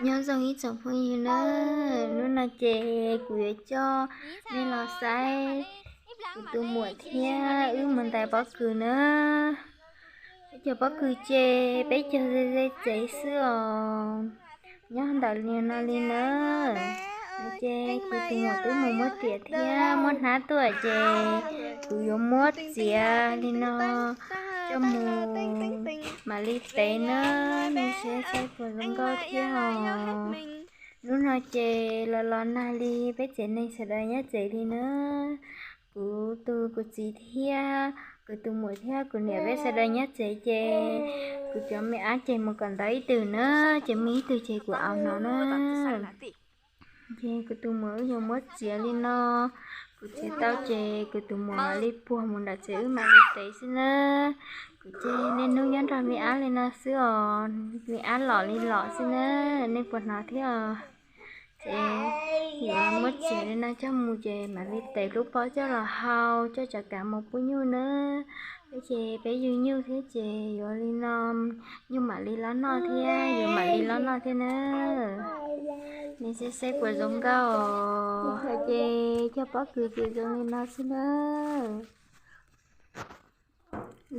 Nyob zoo ib tsoom phooj ywg na, hnub no ces kuv yuav coj nej los saib kuv tus muam thiab wb mus ntais pob kws na. Peb cog pob kws ces peb cog ze ze tsev xwb os. Nyob ntawm li no li na, ces kuv tus muam twb mus muab riam thiab muab hnab tuaj ces kuv yuav muab txiav li no coj mus mam li tev na, nej saib saib puas zoo nkauj thiab os. Hnub no ces los los nag li peb tsev neeg sawv daws nyob tsev li na. Kuv tus, kuv txiv thiab kuv tus muam thiab kuv niam peb sawv daws nyob tsev ces kuv cov me ab ces mus kom ntawd ib tug na, ces muaj ib tug ces kuv au no na. Ces kuv tus muam wb yuav muab txiav li no, kuv txiav tau ces kuv tus muam mam li puag mus nram tsev wb mam li tev xwb na. Kuv ces niaj hnub nyob nrog me ab li no xwb os, me ab lom li lom xwb na, nej puas hnov thiab os. Ces yuav muab txiav li no coj mus ces mam li tev lub pob coj los hau coj tso kav mus pub nyuj na. Peb ces peb yug nyuj thiab ces yuav li no nyuj mam li lob noj thiab yus mam li lob noj thiab na. Nej saib saib puas zoo nkauj os. Ces cog pob kws ces zoo li no xwb na.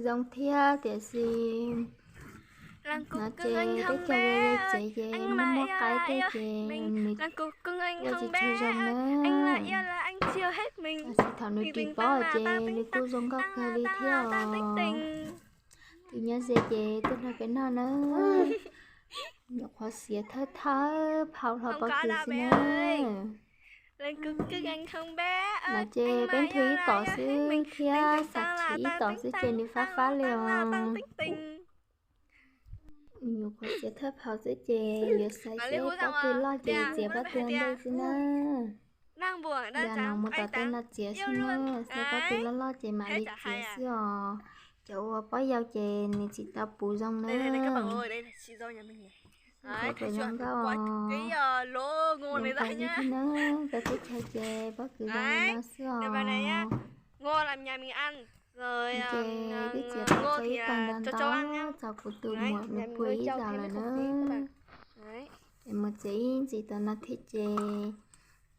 Zoo thiab tiam sis no ces peb cog ze ze tsev ces muaj muaj qaib tej ces nws ua tsis tshua zoo na. Tab sis thaum nws ris pob ces nws kuj zoo nkauj kawg li thiab os. Tus nyob ze ces tuaj nrog peb noj na. Nyuam qhuav xiav thawj thawj phau hlo pob kws xwb na. No ces peb nthuav ib tom xwb thiab xav tsis ib tom xwb ces nws fab fab li os. Nyuam qhuav xiav thawj phau xwb ces yuav xaiv seb pob kws loj ces txiav pob kws ntej xwb na. Yog no mus tom tej no txiav xwb na, xaiv pob kws loj loj ces mam li txiav xwb os. Cov uas pob yau ces nws tsis tau puv zoo na. Zoo nkauj os. Zoo nkauj li thiab na, koj teb chaws ces pob kws zoo li no xwb os. Ces twb txiav tau txog ib tag ntau ntau, txog kuv tus muam nws puag ib zaug lawm na. Ces mus txiav ib ntsis tom no thiab ces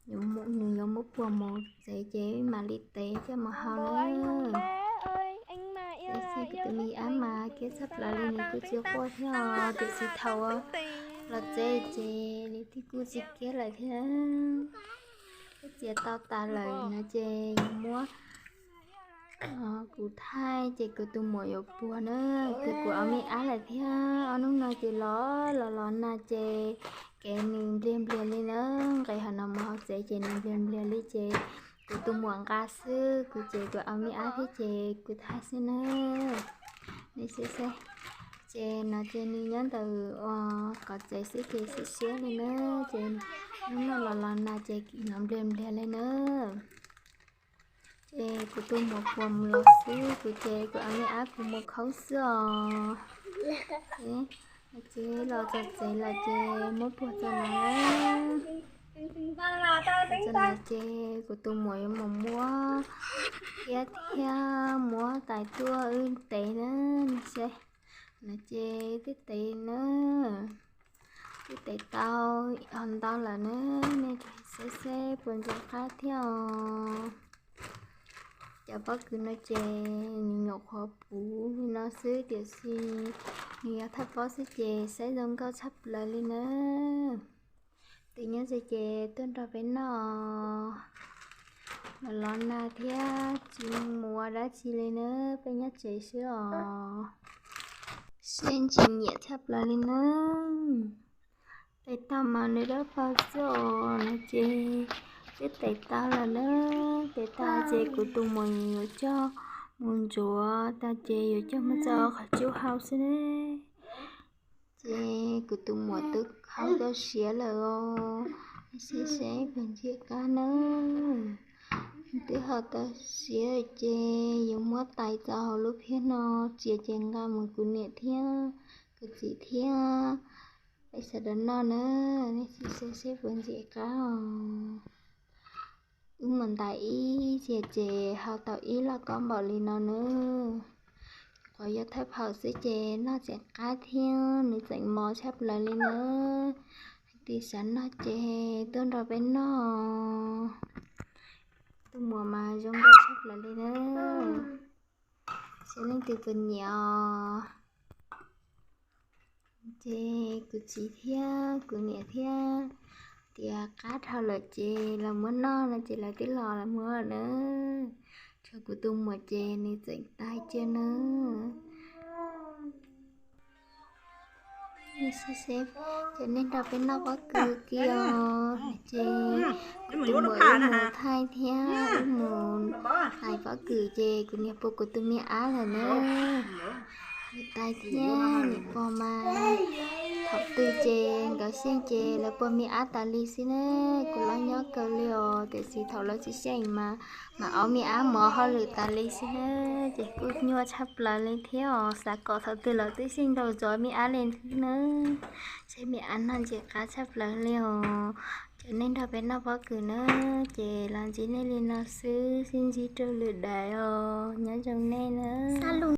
nws yuav muab puag mus tsev ces mam li tev coj mus hau na. Tab sis kuv tus me ab mas kiab tshaj plaws li, nws kuj tsis quaj thiab os, tiam sis thaum los tsev ces nws twb kuj tsis kiab lawm thiab. Twb txiav tau tas lawm no ces yuav muab kuv thaij ces kuv tus muam yuav puag na, ces kuv ob me ab lawm thiab. Ob hnub no ces los los los nag ces kev nws npliag npliag li na, nqis hauv no mus hauv tsev ces nws npliag npliag li ces kuv tus muam nqa xwb, kuv ces kuv ob me ab thiab ces kuv thaij xwb na. Nej saib saib, ces no ces nws nyob ntawm ua qhov tsev xwb ces siab siab li na, ces hnub no los los nag ces nws npliag npliag li na. Ces kuv tus muam puag mus los xwb, kuv ces kuv ob me ab kuv mus khoob xwb os. Ces los txog tsev lawm ces muab puag txog no na. Txog no ces kuv tus muam yuav mus muab kiab thiab muab tais tuaj wb tev na, nej saib. No ces twb tev na, twb tev tau ho ntau lawm na, nej saib seb puas ntxim qab thiab os. Cov pob kws no ces nws nyuam qhuav puv li no xwb tiam sis nws yog thawj pob xwb ces saib zoo nkauj tshaj plaws li na. Tus nyob ze ces tuaj nrog peb noj. Los los nag thiab tsis mus ua dab tsi li na, peb nyob tsev xwb os. Siab ntsis nyiam tshaj plaws li na. Tes taug mas nws dawb paug xwb os, no ces twb tes taug lawm na. Tes taug ces kuv tus muam yuav coj mus ntxuav tag ces yuav coj mus tso qhov cub hau xwb ne. Ces kuv tus muam twb hau tau siav lawm os. Saib seb puas ntxim qab na. Twb hau tau siav ces yuav muab tais tso hauv lub phiab no, txiav ces nqa mus kuv niam thiab kuv txiv thiab peb sawv daws noj na. Nej sim saib seb puas ntxim qab os. Wb mus ntais ib txhia ces hau tau ib lauj kaub npaum li no na. Qhov yog thawj phaum xwb ces noj tseem qab thiab nws tseem mos tshaj plaws li na. Tis xav noj ces tuaj nrog peb noj. Tus muam mas zoo nkauj tshaj plaws li na. Seb leej twg puas nyiam os. Ces kuv txiv thiab kuv niam thiab tias qab dhau lawm ces los muab noj no ces lawv twb los los muab na. Tshuav kuv tus muam ces nws tseem tais cia na. Ces nej nrog peb noj pob kws kiag os. Ces kuv tus muam wb mus thaij thiab wb mus hais pob kws ces kuv niam pua kuv tus me ab lawm na. Niam tais thiab niam pog mas thaum twg ces nkawd xyeej ces lawv pua me ab tas li xwb na. Kuv los nyob kawg li os, tiam sis thaum lawv tsis xyeej mas mam ua me ab mov hauj lwm tas li xwb na. Ces kuj nyuaj tshaj plaws li thiab os, xav kom thaum twg lawv twb xyeej ntau zov me ab li na. Saib me ab no ces qab tshaj plaws li os. Ces nej nrog peb noj pob kws na, ces los ntsib nej li no xwb, sib ntsib rau lwm daim os, nyob zoo nej na.